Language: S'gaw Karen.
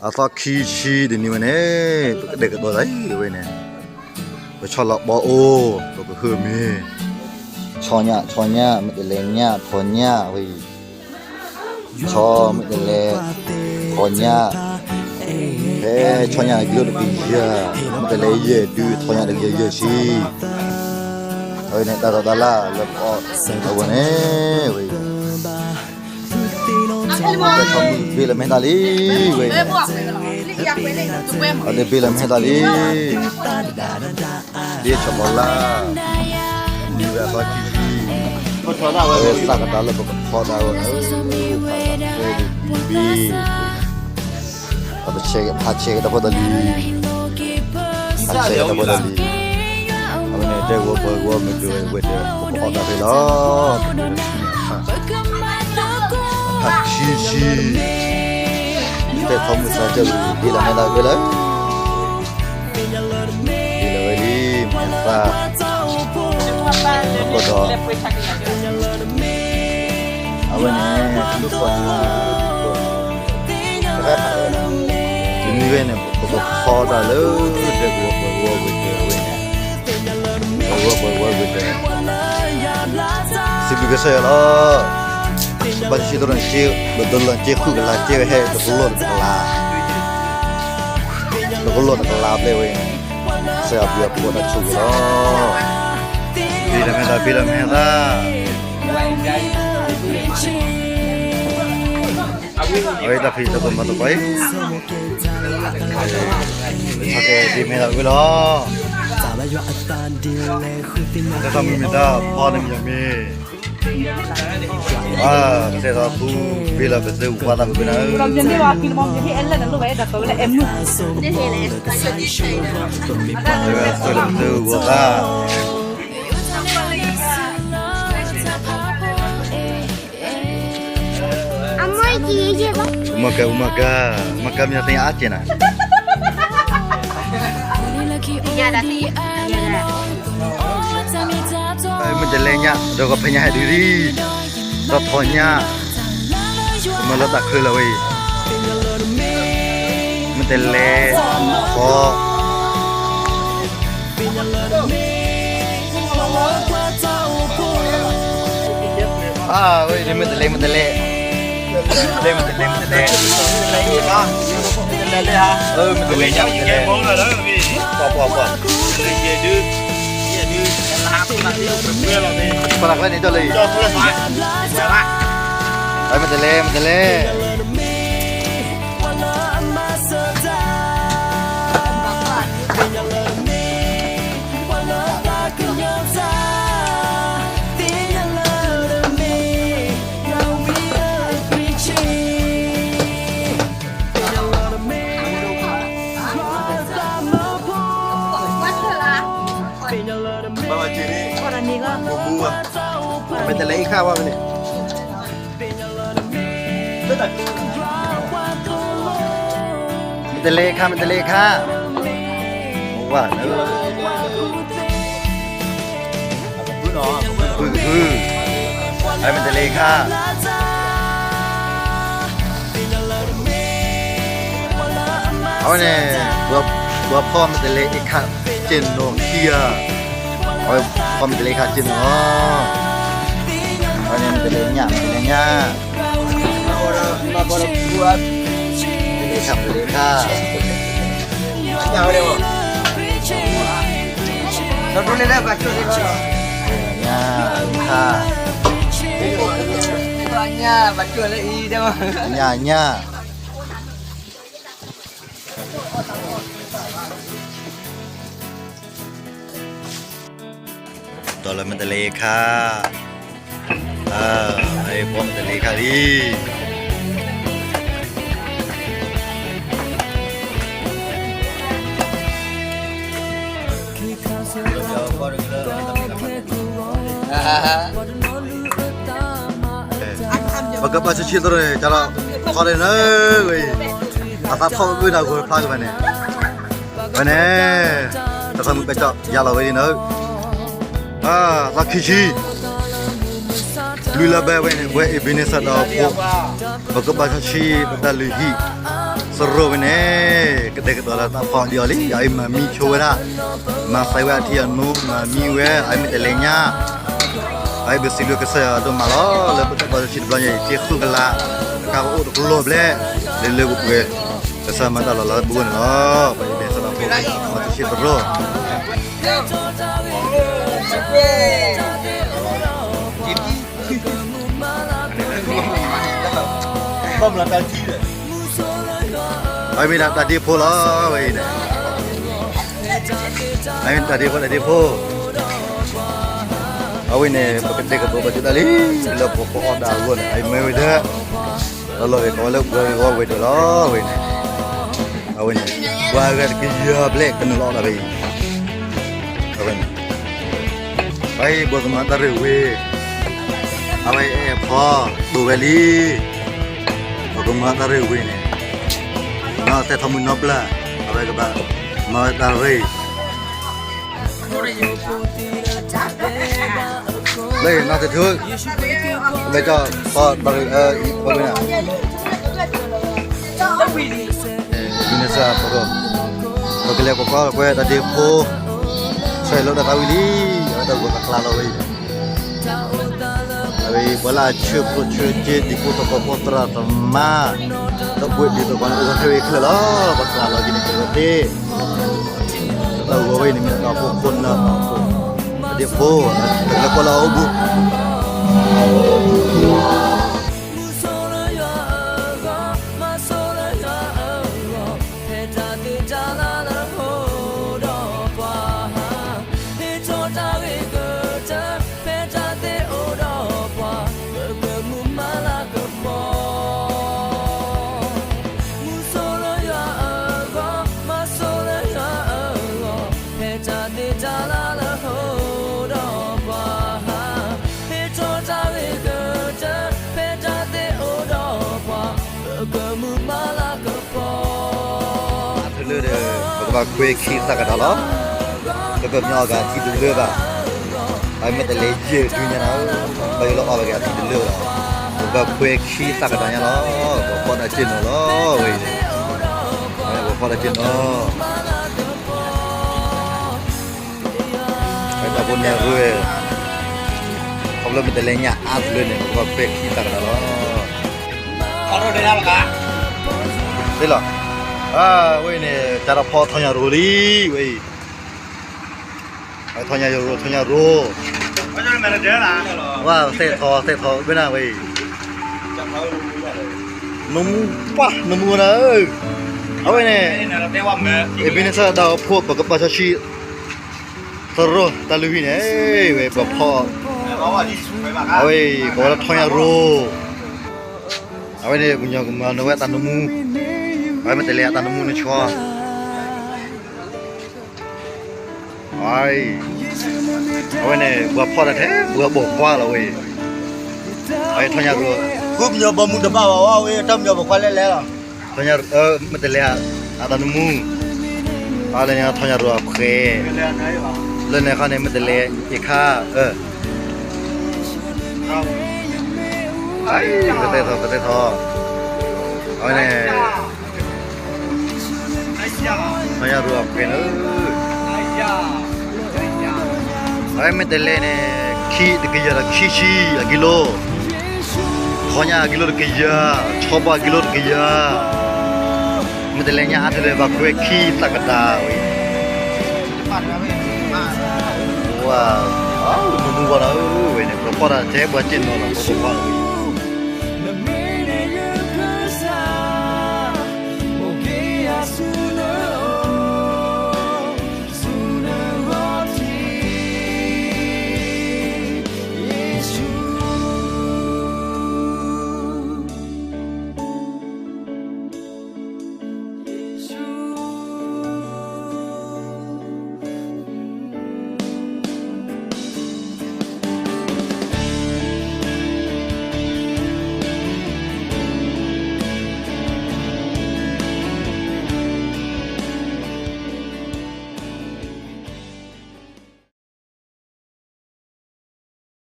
အသီခံဆံတနံၤဝဲန့ၣ် ပကဒဲးကဒီးသးအံၤဝဲန့ၣ်, ပဆီလီၤဘီအိၣ် ပကဟုၣ်မ့ၤ, ဆီညၣ် ဆီညၣ် မ့ၢ်တလဲညၣ် ထီညၣ်ဝဲအံၤ, ဆီမ့ၢ်တလဲ ထီညၣ်, ဖဲဆီညၣ်ကလၢတကယၤ, မ့ၢ်တလဲယဲၢ်ဒု ထီညၣ်တကယၤယဲၢ်ဆံ, အဝဲန့ၣ်တၢ်တီတၢ်လၢ်လၢပအီၣ်အဂီၢ်န့ၣ်ဝဲအံၤ တၢ်ထီမုၣ်ဘ့လီၤမ့ၢ်တၢ်လံ, ဝဲ, အဒ့ဘ့လီၤမ့ၢ်တၢ်လံ, ဒ့ဆီၣ်ဘီလၢ်, မုၢ်ဝဲအသီခံဆံ, အဝဲသးကတၢၢ်လၢပကဖီတၢ်ဝဲန့ၣ်, ဘ့, အပဆဲးက့ၤ ဖးဆဲးက့ၤတၢ်ဖိတၢ်လံၤ, ဖးဆဲးက့ၤတၢ်ဖိတၢ်လံၤ, အဝဲန့ၣ် ဒဲကဝီၤပှၤကဝီၤမ့ၢ်ဂ့ၤဝဲ ဝဲဒၣ် ပကအီၣ်တၢ်ဖဲလီၤ. ဖးဆံဆံ, တဲထီမုၢ်သးကၢၢ် ဒ်လၢမဲာ်သးဝဲလၢ, ဒ်လၢဝဲလံ မဲာ်သး, ကဒီး, အဝဲန့ၣ် တမ့ၢ်ဝဲန့ၣ် ပကဖီတၢ်လၢ ဒဲကဝီၤပှၤကဝီၤဝဲၤကျဲၤဝဲန့ၣ်, ပှၤကဝီၤပှၤကဝီၤဝဲၤကျဲၤ, စံးဘျုးကစၢ်ယွၤလီၤ. ဘၣ်ဆၢထၢၣ်န့ၣ် ပဒိးလီၤက့ၤဃုကလးက့ၤဝဲဟဲတကလီၢ်တကလး, တကလီၢ်တကလးဘျဲၣ်ဝဲ, ကစၢ်ယွၤဘျုးအဖှိၣ်တၢ်ဆိၣ်ဂ့ၤလီၤ. ဘ့လီၤမဲာ်သး ဘ့လီၤမဲာ်သး, အဝဲတၢ်ဖံးတၢ်မၤသပှၢ်အံၤ, ပဆီၣ်ကဲၤဒ်မဲာ်သးဝဲလီၤ. တၢ်သးမုာ်မ့ၢ်တၢ်ဖီန့ၣ်မ့ၢ်မ့ၢ်, ကစဲးသီဖူ ဘ့လီၤပသုဝါသးဖုနၤဧၢ, သုလီၤပသုဝါသး မကဲ မကဲ မကဲ မ့ၢ်သ့အါကဲနၤ, မ့ၢ်တလဲညၣ် ဒီးကဖဲညၣ်ဟဲဒုးဒံး, ဒီးထီညၣ်, မ့ၢ်လၢတၢ်ချၢလီၤဝဲအံၤ, မ့ၢ်တလဲ, ထီ အဝဲန့ၣ်မ့ၢ်တလဲ မ့ၢ်တလဲ, မ့ၢ်တလဲ မ့ၢ်တလဲ, မ့ၢ်တလဲညၣ် မ့ၢ်တလဲ, ပှၤ ပှၤ ပှၤ, ပှၤလၢ်ကျဲန့ၣ်ဒီးလၢ, မ့ၢ်တလဲ မ့ၢ်တလဲ မ့ၢ်တလဲအံၤခါဘၣ်မ့ၢ်န့ၣ်, မ့ၢ်တလဲခါ မ့ၢ်တလဲခါ, ဝါ, ဖုကဖု, မ့ၢ်တလဲခါ, အဝဲန့ၣ်, ပှၤဖီမ့ၢ်တလဲအံၤခါ, က့ၢ်နီၣ်ခံဂၤ, အဝဲဖီမ့ၢ်တလဲခါက့ၢ်နီၣ်လီၤ, အဝဲန့ၣ်မ့ၢ်တလဲညၣ် မ့ၢ်တလဲညၣ် မ့ၢ်တလဲခါ မ့ၢ်တလဲခါ, ညၣ်, ညၣ်, ညၣ် ဒီးလၢမ့ၢ်တလဲခါ, အဖီမ့ၢ်တလဲခါလံ. ပကဘၣ်ဆံးဆံးသရၣ်န့ၣ် ကလီၤခီဒၣ်န့ၣ်, ဝဲအံၤ အသးထီၣ်ဝဲဒၣ်ဂီၤဖျါကဘၣ်န့ၣ်, ဝဲန့ၣ် တၢ်သးမုာ်ပဲကၠီၣ်ယၤလီၤဝဲဒၣ်န့ၣ်, သီခံဆံ လွံၢ်လါဘဲဝဲန့ၣ် ဝဲအ့ဘ့နစၢၣ်ဒီးဖိ, ပကဘၣ်ဆံးဆံးပတၢ်လုၢ်ဟံၣ်, သရိာ်ဝဲန့ၣ် ကဒဲကဒီးလၢတၢ်ဖီအီၤဒံးအီၤလံ, အအံၤမၤမံဆိဝဲဒၣ်, မၤသံဝဲအထံအနိ, မၤမံဝဲ, အအံၤမ့ၢ်တလဲၤညါ, အအံၤပစံးဘျုးကစၢ်ယွၤဒိၣ်မးလီၤ, လၢပတၢ်ဘါတဆံတဘျီညါအံၤ က့ၤဃုကလး, တကးပအိၣ်တကလီၤဘျဲၣ်, လၢလၢပှဲၤပှဲၤ, ကစၢ်မၤတၢ်လီၤလးလၢပဂီၢ်န့ၣ်လီၤ, ပမ့ၢ်စးဒီးဖိမၤတဆံသရိာ် အဝဲမ့ၢ်ဒၣ်တၢ်ဒ့ဖိလီၤ, ဝဲအံၤန့ၣ်, အဝဲမ့ၢ်တၢ်ဒ့ဖိ, တၢ်ဒ့ဖိ, အဝဲန့ၣ် ပကတဲာ်ကတီၤပာ်စၢၤတၢ်လံ, လၢပကအီၣ်ဒၣ်အဂီၢ်န့ၣ် အမ့ၢ်ဝဲဒၣ်, လီၤလီၤဂ့ၤကီးဝဲလၢပှၤဂ့ၤဝဲဒၣ်လီၤ, ဝဲန့ၣ်, အဝဲန့ၣ်, ပှၤဂၤတကယၤဘျဲၣ်ကနုာ်လီၤအီၣ်ဒၣ်ဖဲအံၤ, အဝဲန့ၣ် ဖဲအံၤပကမၤတၢ်ရ့ၣ်ဝ့ၤ, အဝဲအဲၣ်ဖီတိၢ်ဝဲလံ, ပကမၤတၢ်ရ့ၣ်ဝ့ၤန့ၣ်, နီၢ်တဲထီၣ်မုၢ်နီၢ်ပျၢ်, အဝဲကဘၣ်မၤဝဲတၢ်ရ့ၣ်, လၢနီၢ်တဲထီၣ်, လၢကီၢ်ဖီတၢ်ရ့ၣ်, ပဝဲန့ၣ် မ့ၢ်န့ၣ်စ့ၢ်ကီး, ပကလဲၤပိာ်ခွါကွဲတၢ်ဒ့ဖိ, ဆၢလီၤတၢ်သးဝံၣ်လံ, အဝဲတၢ်ဂီၤတၢ်ကျါလီၤဝဲအံၤ, အဝဲပှၤလၢအဆၢဖိဆၢက့ ဒံဖိသဝီဖိသရၣ်သမါ, ဒီပုၢ်ဝဲၢ်ဒံးသဝီဖိခဲဝဲခဲလၢာ်လီၤ, ပကျါလီၤက့ၤန့ၣ်က့ၤဝဲသ့, တၢ်ဂီၤဝဲအံၤန့ၣ်မ့ၢ်တၢ်ဖိခိၣ်နၢ်တၢ်ဖိ, တၢ်ဒ့ဖိ, ပကလဲၤကွၢ်လၢအအိၣ်ဘူး မုၢ်ဆိလၢယွၤအဂီၢ်, မၤဆိလၢယွၤအဂီၢ်, ဖဲတၢ်သ့တၢ်လၢ်လၢဟိဒီးပှၤ, ဟ့ၣ်ထီၣ်တၢ်ဂ့ၤကတၢၢ်, ဖဲတၢ်သ့အိၣ်ဒီးပှၤ, ပကမုၢ်မၤလၤကပီၤ. မုၢ်ဆိလၢယွၤအဂီၢ်, မၤဆိလၢယွၤအဂီၢ်, ဖဲတၢ်သ့တၢ်လၢ်လၢဟိဒီးပှၤ, ဟ့ၣ်ထီၣ်တၢ်ဂ့ၤကတၢၢ်, ဖဲတၢ်သ့အိၣ်ဒီးပှၤ, ပကမုၢ်မၤလၤကပီၤ. အါထလၢဒီး ပကဘၣ်ခွဲခံသးကဒါလီၤ. ပကမၤအီၣ်က့ၤအသံတလၢဘၣ်. အမ့ၢ်တလဲၤယဲၢ်ဒုညါနီၤ, ဘၣ်ယိၣ်လၢအီၣ်ဘၣ်က့ၤအသံတလၢဘၣ်ဒီး, ပကဘၣ်ခွဲခံသးကဒါညါလီၤ. ပဖီတၢ်စ့ၢ်နီၤလီၤ, ဝဲအံၤန့ၣ်, ပဖီတၢ်စ့ၢ်နီၤ တၢ်ဖိန့ၣ်ရ့ၣ်, ခီဖျိမ့ၢ်တလဲၤညါအါတလၢန့ၣ် ပကဘၣ်ခွဲခံသးကဒါလီၤ. သ့လီၤ, ဝဲအံၤန့ၣ် ကဒီးဖီထီၣ်ညၣ်ရိၤလံ, ဝဲအံၤ, ထီၣ်ညၣ်ရိၤ ထီၣ်ညၣ်ရိၤ, ဝဲသဲထီၣ် သဲထီၣ် ဝဲဒၣ်ဝဲအံၤ, နမူပှၢ် နမူနၤ, အဝဲန့ၣ်, အ့ၣ်ဘ့နစၢၣ် ဒီးဖိ ပကပာ်စီဆှံ သရိာ်တၢ်လုၢ်ဟံၣ်န့ၣ်, ဝဲပဖီ, အဝဲ, ပဝဲလၢထီၣ်ညၣ်ရိၤ, အဝဲန့ၣ် ပညီကမၤနၢၤဝဲတၢ်နမူ, အဝဲမ့ၢ်တလဲၤအတၢ်နမူန့ၣ်ဆီ, အဝဲန့ၣ် ပှၤဖီတၢ်ထဲ ပှၤပိာ်ခွါလီၤဝဲ, အဝဲထီၣ်ညၣ်ရိၤ, ဃုပညီဘီမုၢ်တဘၣ်ဘၣ်ဝဲ တၢ်ပညီပိာ်ခွါလဲၣ်လဲၣ်လီၤ, မ့ၢ်တလဲၤအတၢ်နမူ, အလၢန့ၣ်ထီၣ်ညၣ်ရိၤအဖှဲး, လၢန့ၣ်ခါန့ၣ် မ့ၢ်တလဲၤအ့ၣ်ခါ, ကသဲထီၣ် ကသဲထီၣ်, အဝဲန့ၣ် ထီၣ်ညၣ်ရိၤအဖှဲးန့ၣ်, အဝဲမ့ၢ်တလဲၤန့ၣ် ခံတကယၤဒီးခံဆံအကံလိ, ထီၣ်ညၣ်အကံလိတကယၤ, ဆီပှၤအကံလိတကယၤ, မ့ၢ်တလဲၤညါအါထီၣ်လၢဘၣ်ခွဲခံသးကဒါဝဲ, ဝဲ, နမူဝဲဒီးဝဲန့ၣ် ပဖီတၢ်ထဲပှၤစ့ၢ်နီၤလီၤ ပပိာ်ခွါလီၤဝဲ,